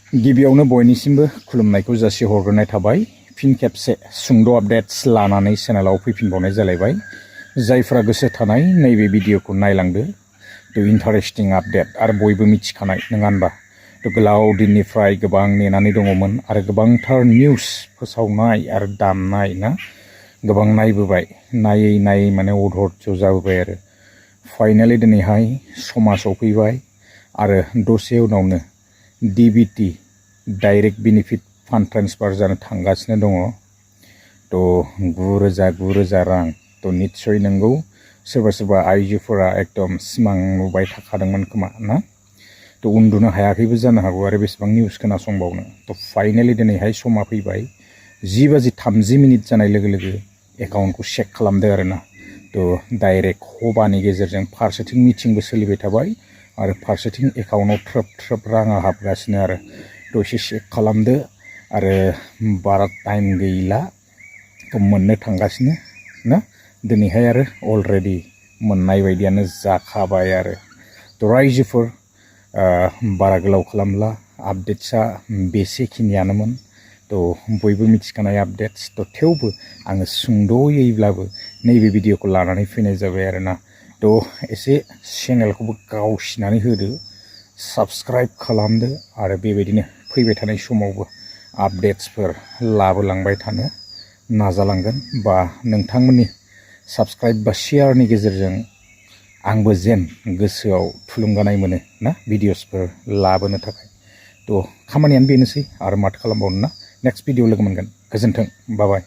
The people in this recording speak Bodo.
गिबियावनो बयनिसिमबो खुलुमनायखौ जासिहरग्रोनाय थाबाय। फिन खेबसे सुंद' आपडेट्स लानानै चेनेलाव फैफिनबावनाय जालायबाय। जायफ्रा गोसो थानाय नैबे भिडिअखौ नायलांदो। इन्टारेस्टिं आपडेट आरो बयबो मिथिखानाय नङा होनबा। गोलाव दिननिफ्राय गोबां नेनानै दङमोन आरो गोबांथार निउस फोसावनाय आरो दामनाय ना गोबां नायबोबाय। नायै नायै माने अधर्ज जाबोबाय आरो फाइनालि दिनैहाय समा सफैबाय आरो दसे उनावनो DBT direct benefit fund transfer जानो थांगासिनो दङ। 9,000 रां। निस्सय नंगौ सोरबा सोरबा आइजोफोरा एकदम सिमां नुबाय थाखादोंमोन खोमा ना। उन्दुनो हायाखैबो जानो हागौ आरो बेसेबां निउस खोनासंबावनो। फाइनालि दिनैहाय समा फैबाय। 10:30 जानाय लोगो लोगो एकाउन्टखौ चेक खालामदो आरोना। डाइरेक्ट हबानि गेजेरजों फारसेथिं मिटिंबो सोलिबाय थाबाय आरो फारसेथिं एकाउन्टआव थ्रोब थ्रोब राङा हाबगासिनो आरो दसे चेक खालामदो आरो बारा टाइम गैला मोननो थांगासिनो ना। दिनैहाय आरो अलरेडि मोननाय बायदियानो जाखाबाय आरो रायजोफोर बारा गोलाव खालामला। आपडेट्सआ बेसेखिनियानोमोन। बयबो मिथिखानाय आपडेट्स। थेवबो आङो सुंद'यैब्लाबो नैबे भिडिअखौ लानानै फैनाय जाबाय आरोना। एसे चेनेलखौबो गावसिनानै होदो, साबस्क्राइब खालामदो आरो बेबायदिनो फैबाय थानाय समावबो आपडेट्सफोर लाबोलांबाय थानो नाजालांगोन। बा नोंथांमोननि साबस्क्राइब बा शेयारनि गेजेरजों आंबो जेन गोसोआव थुलुंगानाय मोनो ना भिडिअसफोर लाबोनो थाखाय। खामानियानो बेनोसै आरो माथो खालामबावनो ना। नेक्स्ट भिडिअ लोगो मोनगोन। गोजोन्थों। बाय बाय।